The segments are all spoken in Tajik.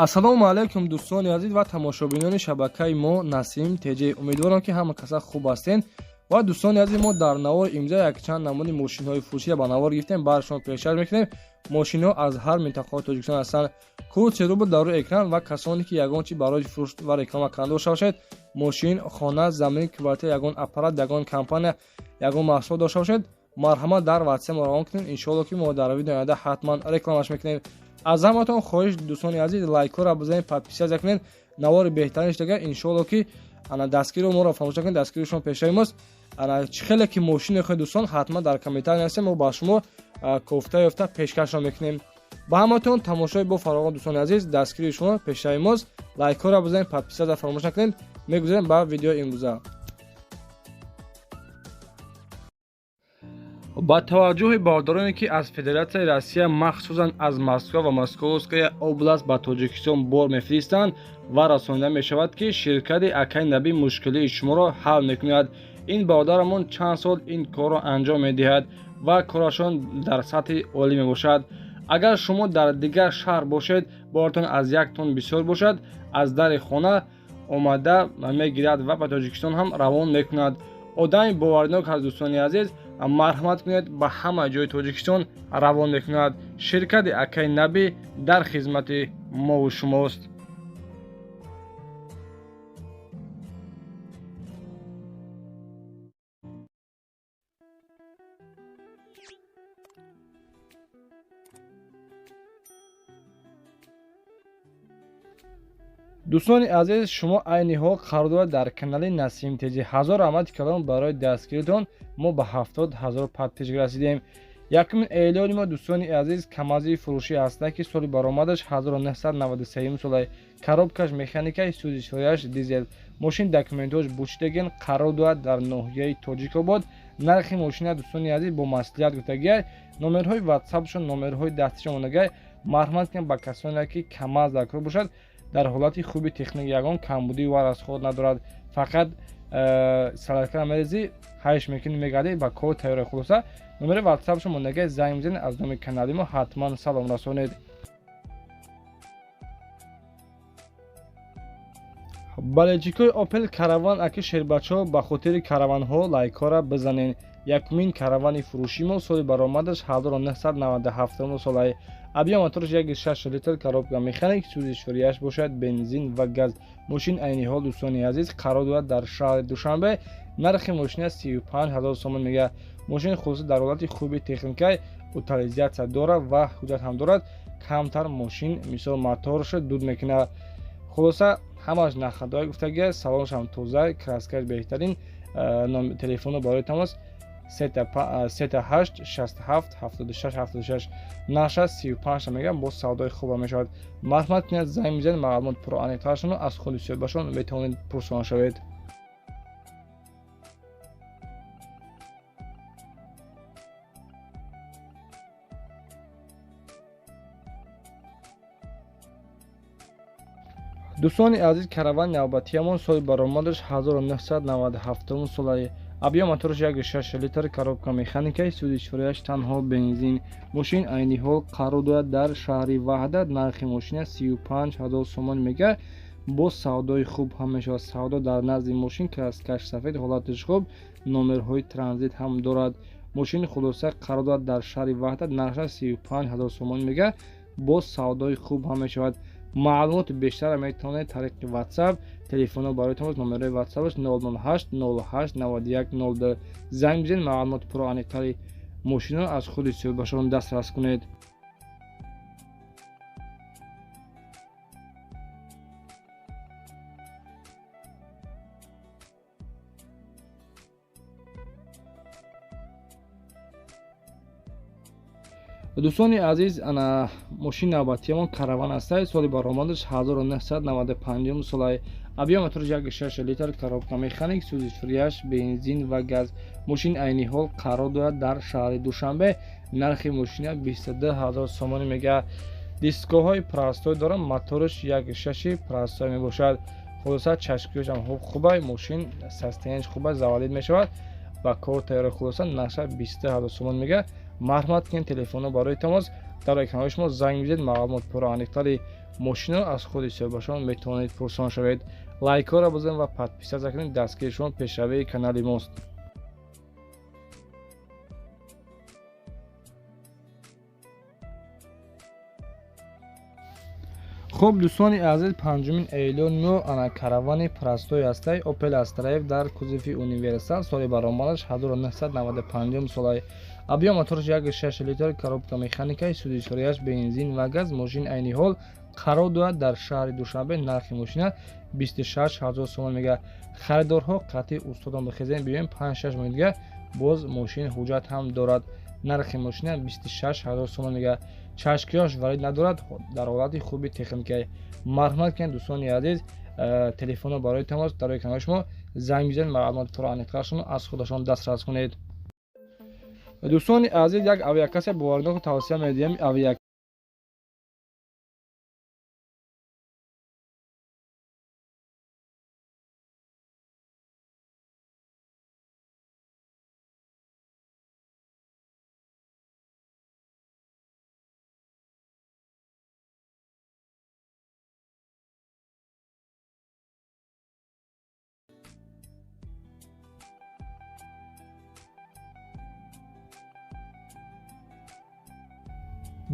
Ассалому алайкум, дӯстони азиз ва тамошобинони шабакаи мо Насим ТЖ. Умедворам, ки ҳама каса хуб ҳастен. Ва дӯстони азиз, мо дар навори имрӯза якчанд намуди мошинҳои фурӯширо ба навор гирифтем, бар шумо пешкаш мекунем. Мошинҳо аз ҳар минтақаҳои Тоҷикистон ҳастанд. Код рубл дар рӯи экран. Ва касоне ки ягон чи барои фурӯш ва реклама кардан дошта бошед, мошин, хона, замин, квартира, ягон аппарат, ягон компания, ягон маҳсулот дошта бошед, марҳамат, дар ватсап мо равон кунед. Иншоалло, ки мо дар видео оянда ҳатман рекламаш мекунем. Аз ҳаматон хоҳиш, дӯстони азиз, лайкҳоро бизанед, подписаться кунед, навори беҳтарин шудага. Иншоалло, ки ана дастгиро моро фаромӯш накунед, дастгири шумо пешаи мост. Ана чӣ хеле ки мошин мехоҳед, дӯстон, ҳатман дар комментарий нависед, мо ба шумо кофта ёфта пешкашро мекунем. Ба ҳаматон тамошои бо фароғон, дӯстони азиз, дастгирии шумо пешаи мост. Лайкҳоро бизанед, подписаться фаромӯш накунед. Мегузарем ба видеои имрӯза. Ба таваҷҷӯҳи бародароне, ки аз Федератсияи Россия, махсусан аз Москва ва Московская область ба Тоҷикистон бор мефиристанд ва расонида мешавад, ки ширкати Акай Набӣ мушкилии шуморо ҳал мекунад. Ин бародарамон чанд сол ин корро анҷом медиҳад ва корашон дар сатҳи олӣ мебошад. Агар шумо дар дигар шаҳр бошед, боратон аз як тонн бисёр бошад, аз дари хона омада мегирад ва ба Тоҷикистон ҳам равон мекунад. Одами боваринок аст, дӯстони азиз, марҳамат кунед, ба ҳама ҷои Тоҷикистон равон мекунад. Ширкати Акай Набӣ дар хизмати мову шумост. Дӯстони азиз, шумо айни ҳол қарор доред дар канали Насим ТЖ. Ҳазор раҳмати калом барои дастгиритон. Мо ба 70 000 подписчик расидем. Якумин эълони мо, дӯстони азиз, камази фурӯшӣ ҳаста, ки соли баромадаш 1993 сола, коробкаш механикаи, сӯзишвориаш дизел. Мошин документҳош бучидагин, қарор дорад дар ноҳияи Тоҷикобод. Нархи мошина, дӯстони азиз, бо маслиҳат гуфтагиай. Номерҳои ватсапшон, номерҳои дастишон монагай. Марҳамат кунед ба касоне, ки камаз дар кор бошад. Дар ҳолати хуби техник, ягон камбудӣ ва расход надорад, фақат солярка мерезӣ, ҳайш мекунӣ, мегардӣ, ба кор тайёра. Хулоса, номери ватсапшо мондагай, занг мезанед, аз номи канали мо ҳатман салом расонед. Болельщикои Опел Караван, аки шербачаҳо, ба хотири караванҳо лайкҳоро бизанед. Якумин каравани фурӯши мо соли баромадаш 1997 солаи, объём мотораш 1,6 литр, коробка механик, сӯзишворияш бошад бензин ва газ. Мошин айни ҳол, дӯстони азиз, қарор дорад дар шаҳри Душанбе. Нархи мошина 35 000 сомон мега. Мошин хусусан дар ҳолати хуби техникай, утилизация дорад ва ҳуҷҷат ҳам дорад. Камтар мошин, мисол, моторашо дуд мекунад. Хулоса, ҳамаш нахадои гуфтагия, салонаш ҳам тоза, краскаш беҳтарин. Телефоно барои тамос: сета ҳашт шасту ҳафт ҳафтоду шаш ҳафтоду шаш. Нархаш 35 мегӯям, боз савдои хуба мешавад. Марҳамат кунед, занг мезанед, маълумот пурроаниқтаршоно аз худи соҳибашон метавонед пурсон шавед. Дӯстони азиз, каравани навбатиямон соли баромадаш 1997 солаи, объём мотораш 1,6 литр, коробка механикаи, сӯзишворияш танҳо бензин. Мошин айни ҳол қарор дорад дар шаҳри Ваҳдат. Нархи мошина 35 000 сомон мега, боз савдои хуб ҳам мешавад. Савдо дар назди мошин, краскаш сафед, ҳолаташ хуб, номерҳои транзит ҳам дорад. Мошини, хулоса, қарор дорад дар шаҳри Ваҳдат, нархаш 35 000 сомон мега, боз савдои хуб ҳам мешавад. Маълумоти бештарро метавонед тариқи ватсап. Телефонҳо барои тамос, номерҳои ватсапаш 098 08 91 02. Занг бизанед, маълумоти пурроаниқтари мошинро аз худи соҳибашон дастрас кунед. Дӯстони азиз, ана мошини навбатиамон караван аста, соли баромадаш 1995 солаи, объём мотораш 1,6 литр, коробка механик, сӯзишворияш бензин ва газ. Мошин айни ҳол қарор дорад дар шаҳри Душанбе. Нархи мошина 22 000 сомонӣ мега. Дискоҳои простой дорад, мотораш 1,6 простой мебошад. Хулоса, чашкиёшам хубай, мошин состояниеш хуба, заводить мешавад, ба кор тайёра. Хулоса, нархша 22 000 сомон мега. Марҳамат кунед, телефонҳо барои тамос Дар экранҳои шумо занг бизанед, маълумот пурра аниқтари мошинро аз худи соҳибашон метавонед пурсон шавед. Лайкҳоро бизанед ва подписаться кунед, дастгири шумо пешравии канали мост. Хуб, дӯстони азиз, панҷумин эълони мо ана каравани простой ҳастай Opel Astra F дар кузови универсал, соли баромадаш 1995 солай. Объём мотораш 1,6 литр, коробка механикаи, сӯзишворияш бензин ва газ. Мошин айни ҳол қарор дорад дар шаҳри Душанбе. Нархи мошина 26 ҳазор сомон мега. Харидорҳо қатъи устодон бихезем, биёем 5-6 моҳи дига боз мошин ҳуҷҷат ҳам дорад. Нархи мошина 26 ҳазор сомон мега. Чашкиёш варид надорад, дар ҳолати хуби техникаи. Марҳамат кунед, дӯстони азиз, телефонро барои тамос дар экранҳои шумо занг бизанед, маълумоти пурра аниқтарашонро аз худашон дастрас кунед. Дӯстони азиз, як авиакасса боваринок тавсия медиҳем. Авиа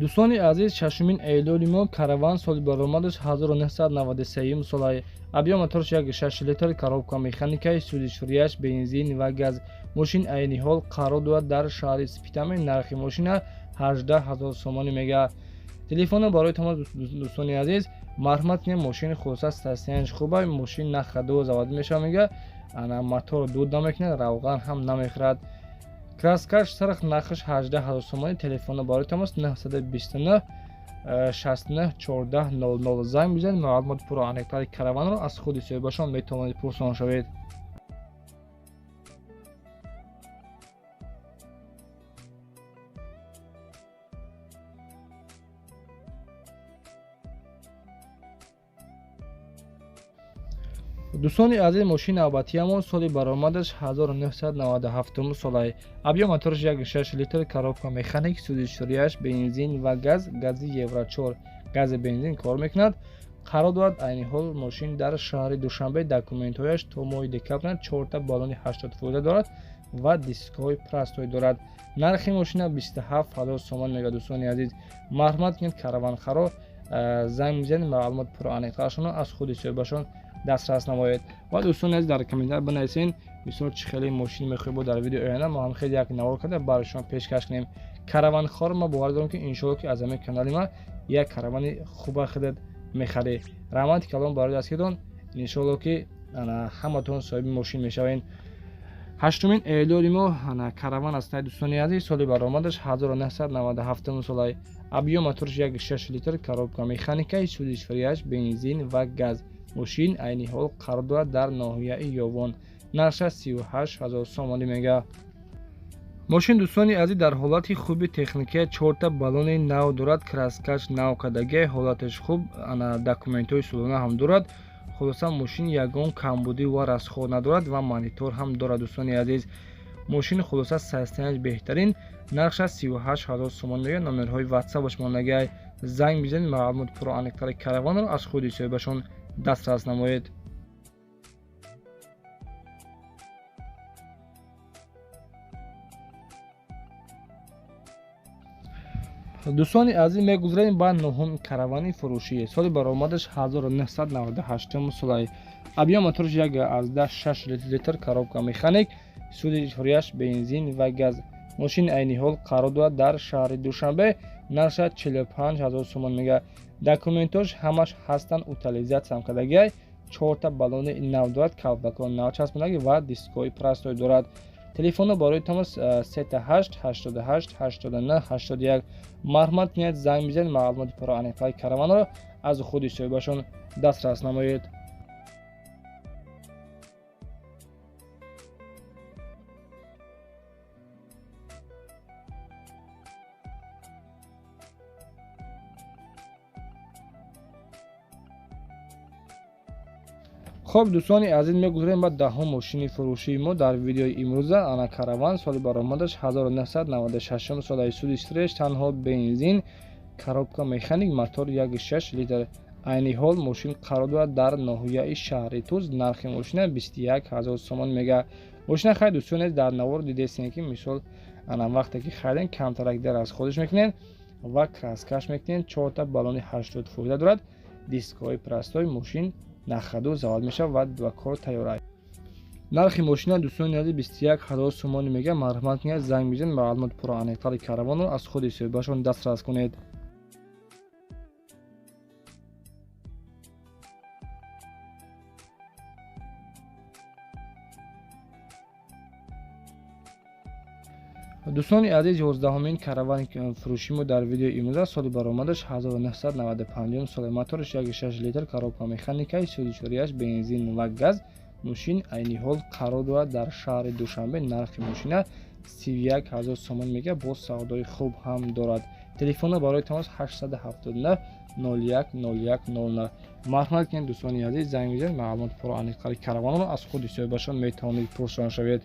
Дӯстони азиз, шашумин эълони мо караван, соли баромадаш 1993 солай. Объём мотораш 1,6 литр, коробка механикаи, сӯзишворияш бензин ва газ. Мошин айни ҳол қарор дорад дар шаҳри Спитамен. Нархи мошина 18 ҳазор сомонӣ мега. Телефонро барои тамос, дӯстони азиз, марҳамат кунед. Мошини хулоса состоянияш хуба, мошин на ходовой заводӣ мешавад мега, ана мотор дуд намекунад, равған ҳам намехӯрад. Краскаш сарх, нархаш 18 ҳазор сомонӣ. Телефонро барои тамос 929 69 14 00 занг бизанед, маълумоти пурра аниқтари караванро аз худи соҳибашон метавонед пурсон шавед. Дӯстони азиз, мошини навбатиамон соли баромадаш 1997 солай. Объём мотораш 1,6 литр, коробка механик, сӯзишворияш бензин ва газ, гази Евро 4, гази бензин кор мекунад. Қарор дорад айни ҳол мошин дар шаҳри Душанбе. Документҳояш то моҳи декабр чорта баллони 80% дорад ва дискҳои простой дорад. Нархи мошина 27 ҳазор сомон мега. Дӯстони азиз, марҳамат кунед, караванхаро занг бизанед, маълумот пурра аниқтарашонро аз худи соҳибашон дастрас намоед. Ва дӯстони азиз, дар комментар бинависед, бисёр чӣ хеле мошин мехоҳед, бо дар видеои оянда мо ҳам хеле як навор карда барои шумо пешкаш кунем. Караванхоро ма бовар дорам, ки иншоалло, ки аз ҳамин канали ма як каравани хуба худат мехарӣ. Раҳмати калон барои дастгиритон. Иншоалло, ки ҳаматон соҳиби мошин мешавед. Ҳаштумин эълони мо караван аст, дӯстони азиз, соли баромадаш 1997 солай. Объём мотораш 1,6 литр, коробка механикаи, сӯзишворияш бензин ва газ. Мошин айни ҳол қарор дорад дар ноҳияи Ёвон. Нархаш 38 ҳазор сомонӣ мега. Мошин, дӯстони азиз, дар ҳолати хуби техникия, чорта баллони нав дорад, краскаш нав кардагия, ҳолаташ хуб, ана документҳои солона ҳам дорад. Хулоса, мошин ягон камбудӣ ва расход надорад ва монитор ҳам дорад. Дӯстони азиз, мошин хулоса состоянияш беҳтарин. Нархаш 38 ҳазор сомон мега. Номерҳои ватсапаш мондагиай, занг бизанед, маълумот пурра аниқтари караванро аз худи соҳибашон дастрас намоед. Дӯстони азиз, мегузарем ба нуҳум каравани фурӯшӣ. Соли баромадаш 1998 солай. Объём мотораш 1,6 литр, коробка механик, сӯзишворияш бензин ва газ. Мошин айни ҳол қарор дорад дар шаҳри Душанбе. Нархаш 45 ҳазор сомон мега. Документош ҳамаш ҳастанд, утилизатсиям кардагиай, чорта баллони нав дорад, калпакҳо нав часпондагӣ ва дискҳои простой дорад. Телефонро барои тамос 38 88 89 81. Марҳамат кунед, занг бизанед, маълумоти пурра аниқтари караванро аз худи соҳибашон дастрас намоед. Хуб, дӯстони азиз, мегузарем ба даҳум мошини фурӯшии мо дар видеои имрӯза. Ана караван, соли баромадаш 1996 солаи, сӯзишворияш танҳо бензин. Коробка механик, мотор 1,6 литр. Айни ҳол мошин қарор дорад дар ноҳияи шаҳри Туз. Нархи мошина 21 ҳазор сомон мега. Мошина хай дӯстоне дар навор дидестем, ки мисол ана вақте ки харидем, камтарак дар аз худаш мекунем ва краскаш мекунем. Чорта баллони 80 фоида дорад, дискҳои простой, мошин нахаду завод мешавад ва ба кор тайёр аст. Нархи мошина дӯстони азиз 21 ҳазор сомонӣ мега. Марҳамат кунед, занг бизанед, маълумот пурра-аниқтари каравонро аз худи соҳибашон дастрас кунед. Дӯстони азиз, 11-умин каравани фурӯши мо дар видеои имрӯза. Соли баромадаш 1995 соли, мотораш 1,6 литр, коробка механикаи, сӯзишвориаш бензин ва газ. Мошин айни ҳол қарор дорад дар шаҳри Душанбе. Нархи мошина 31 ҳазор сомон мега, боз савдои хуб ҳам дорад. Телефонро барои тамос 879 01 01 09. Марҳамат кунед дӯстони азиз, занг бизанед, маълумот пурра-аниқтари каравонро аз худи соҳибашон метавонед пурсон шавед.